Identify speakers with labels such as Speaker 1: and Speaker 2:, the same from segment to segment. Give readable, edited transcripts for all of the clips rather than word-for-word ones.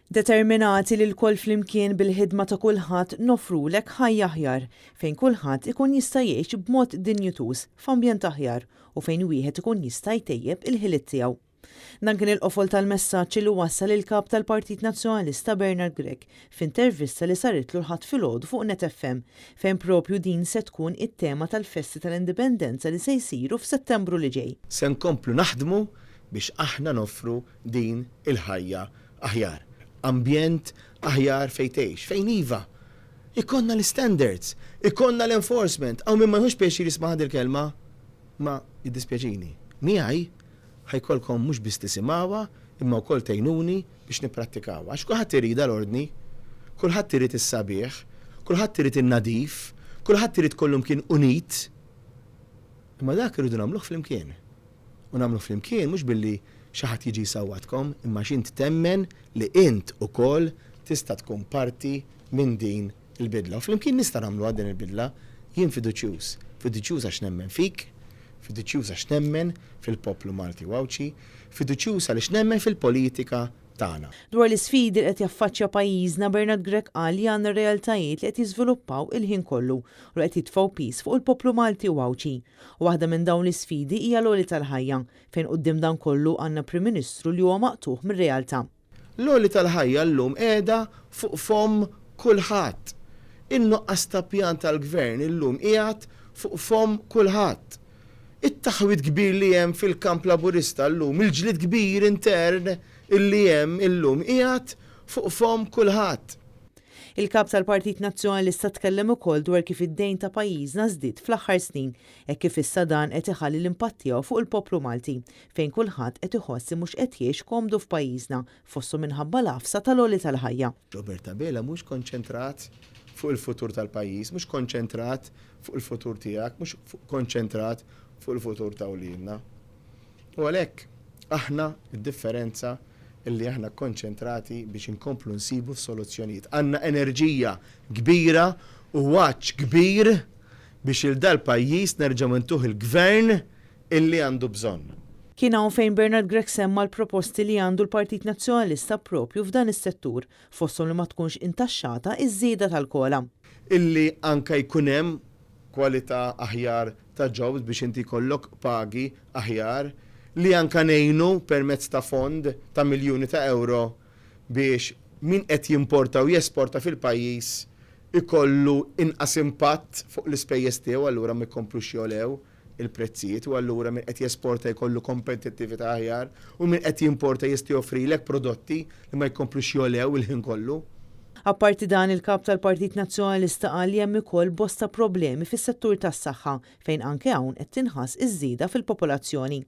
Speaker 1: Determinati li lkoll flimkien bil-ħidma ta' kulħadd noffrulek ħajja aħjar, fejn kulħadd ikun jista' jgħix b'mod dinjituż, f'ambjent aħjar u fejn wieħed ikun jista' jtejjeb il-ħiliet tiegħu. Dan kien il-qofol tal-messaġġ li wassal il-Kap tal-Partit Nazzjonalista Bernard Grech f'intervista li saritlu l-Ħadd filgħodu fuq Net FM, fejn propju din se tkun it-tema tal-festi tal-Indipendenza li se jsiru f'Settembru li ġej.
Speaker 2: Se nkomplu naħdmu biex aħna noffru din il-ħajja aħjar, ambjent aħjar fejn tgħix, fejn iva, ikollna l-istandards, ikollna l-enforcement, hawn min ma jieħux pjaċir jisma' dil-kelma, ma jiddispjaċini. Miegħi ħa jkollkom mhux biss tisimgħuha imma wkoll tgħinuni biex nipprattikawha. Għax kulħadd iridha l-ordni, kulħadd irid is-sabiħ, kulħadd irid in-nadif, kulħadd irid kollumkien unit. Imma dak irridu nagħmluh flimkien. U nagħmluh flimkien mhux billi xi ħadd jiġi jsawwatkom, imma għax int temmen li int ukoll tista' tkun parti minn din il-bidla. U flimkien nistgħu nagħmluha din il-bidla. Jien fiduċjuż. Fiduċjuż għax nemmen fik, fiduċjuż għax nemmen fil-poplu Malti u Għawdxi, fiduċjuż għaliex nemmen fil-politika tagħna.
Speaker 1: Dwar l-isfidi li qed jaffaċċja pajjiżna, Bernard Grech qal li għandna realtajiet li qed jiżviluppaw il-ħin kollu u li qed jitfgħu piż fuq il-poplu Malti u Għawdxi. U waħda minn dawn l-isfidi hija l-għoli tal-ħajja, fejn quddiem dan kollu għandna Prim Ministru li huwa maqtugħ mir-realtà.
Speaker 2: L-għoli tal-ħajja llum qiegħda fuq fomm kulħadd. In-nuqqas ta' pjan tal-Gvern illum qiegħed fuq fomm kulħadd. It-taħwid kbir li hemm fil-kamp Laburista llum, il-ġlied kbir intern illi hemm illum qiegħed fuq fomm kulħadd.
Speaker 1: Il-Kap tal-Partit Nazzjonalista tkellem ukoll dwar kif id-dejn ta' pajjiżna żdied fl-aħħar snin, hekk kif issa dan qed iħalli l-impatt tiegħu fuq il-poplu Malti, fejn kulħadd qed iħoss li mhux qed jgħix komdu f'pajjiżna, fosthom minħabba l-għafsa tal-għoli tal-ħajja.
Speaker 2: Robert Abela mhux konċentrat fuq il-futur tal-pajjiż, mhux konċentrat fuq il-futur tiegħek, mhux konċentrat fuq il-futur ta' wliedna. U għalhekk aħna d-differenza illi aħna konċentrati biex inkomplu nsibu soluzzjonijiet. Għandna enerġija kbira u għatx kbir biex il dal-pajjiż nerġgħu ntuh il-gvern illi għandu bżonn.
Speaker 1: Kien hawn fejn Bernard Grech semma l-proposti li għandu l-Partit Nazzjonalista propju f'dan is-settur, fosthom li ma tkunx intaxxata iż-żieda tal-COLA.
Speaker 2: Illi anke jkun hemm kwalità aħjar ta' jobs biex inti jkollok pagi aħjar, li anke ngħinu permezz ta' fond ta' miljuni ta' ewro biex min qed jimporta u jesporta fil-pajjiż ikollu inqas impatt fuq l-ispejjeż tiegħu allura ma jkomplux jogħlew il-prezzijiet u allura min qed jesporta jkollu kompetittività aħjar u min qed jimporta jista' joffrilek prodotti li ma jkomplux jogħlew il-ħin kollu.
Speaker 1: Apparti dan, il-Kap tal-Partit Nazzjonalista qal li hemm ukoll bosta problemi fis-settur tas-saħħa fejn anke hawn qed tinħass iż-żieda fil-popolazzjoni.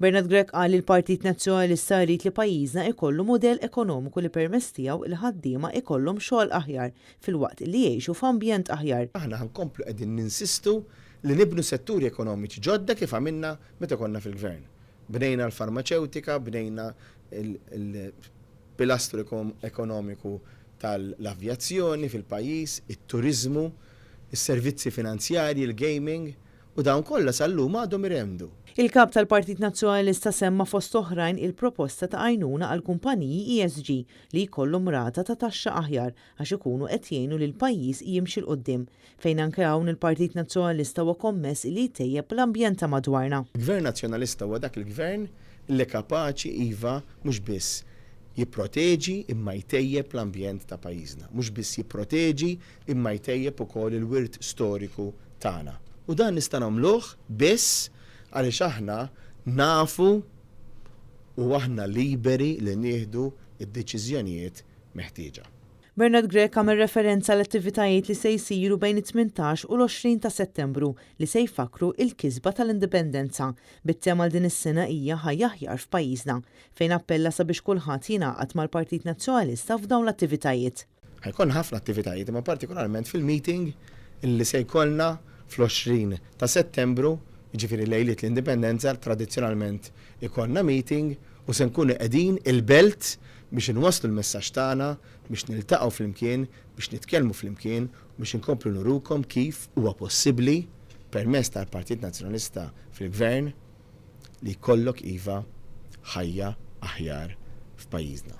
Speaker 1: Bernard Grech qal li l-Partit Nazzjonalista jrid li pajjiżna ikollu mudell ekonomiku li permezz tiegħu l-ħaddiema ikollhom xogħol aħjar filwaqt li jgħixu f'ambjent aħjar.
Speaker 2: Aħna ħa nkomplu qegħdin ninsistu li nibnu setturi ekonomiċi ġodda kif għamilna meta konna fil-Gvern. Bnejna l-farmaċewtika, bnejna l-pilastru ekonomiku tal-avjazzjoni fil-pajjiż, it-turiżmu, is-servizzi finanzjarji, il-gaming, u dawn kollha sal-lum għadhom iremdu.
Speaker 1: Il-Kap tal-Partit Nazzjonalista semma fost oħrajn il-proposta ta' għajnuna għall-kumpaniji ESG li jkollhom rata ta' taxxa aħjar għax ikunu qed jgħinu lill-pajjiż jimxi 'l quddiem, fejn anke hawn il-Partit Nazzjonalista huwa kommess li jtejjeb l-ambjent ta' madwarna.
Speaker 2: Gvern Nazzjonalista huwa dak il-Gvern li kapaċi iva mhux biss jipproteġi imma jtejjeb l-ambjent ta' pajjiżna. Mhux biss jipproteġi imma jtejjeb ukoll il-wirt storiku tagħna. U dan nista' nagħmluh biss għaliex aħna nafu u aħna liberi li nieħdu d-deċiżjonijiet meħtieġa.
Speaker 1: Bernard Grech għamel referenza għal attivitajiet li se jsiru bejn it-18 u l-20 ta' Settembru li se jfakkru il-kisba tal-Indipendenza, bit-tema għal din is-sena hija Ħajja Aħjar f'Pajjiżna, fejn appella sabiex kulħadd jingħaqad mal-Partit Nazzjonalista f'dawn l-attivitajiet.
Speaker 2: Ħa jkollna ħafna attivitajiet imma partikolarment fil-meeting li se jkollna fl-20 ta' Settembru, jiġifieri lejliet l-Indipendenza, tradizzjonalment ikollna meeting u se nkunu qegħdin il-Belt biex inwasslu l-messaġġ tagħna, biex niltaqgħu flimkien, biex nitkellmu flimkien u biex inkomplu nurukom kif huwa possibbli permezz tal-Partit Nazzjonalista fil-Gvern li jkollok iva ħajja aħjar f'pajjiżna.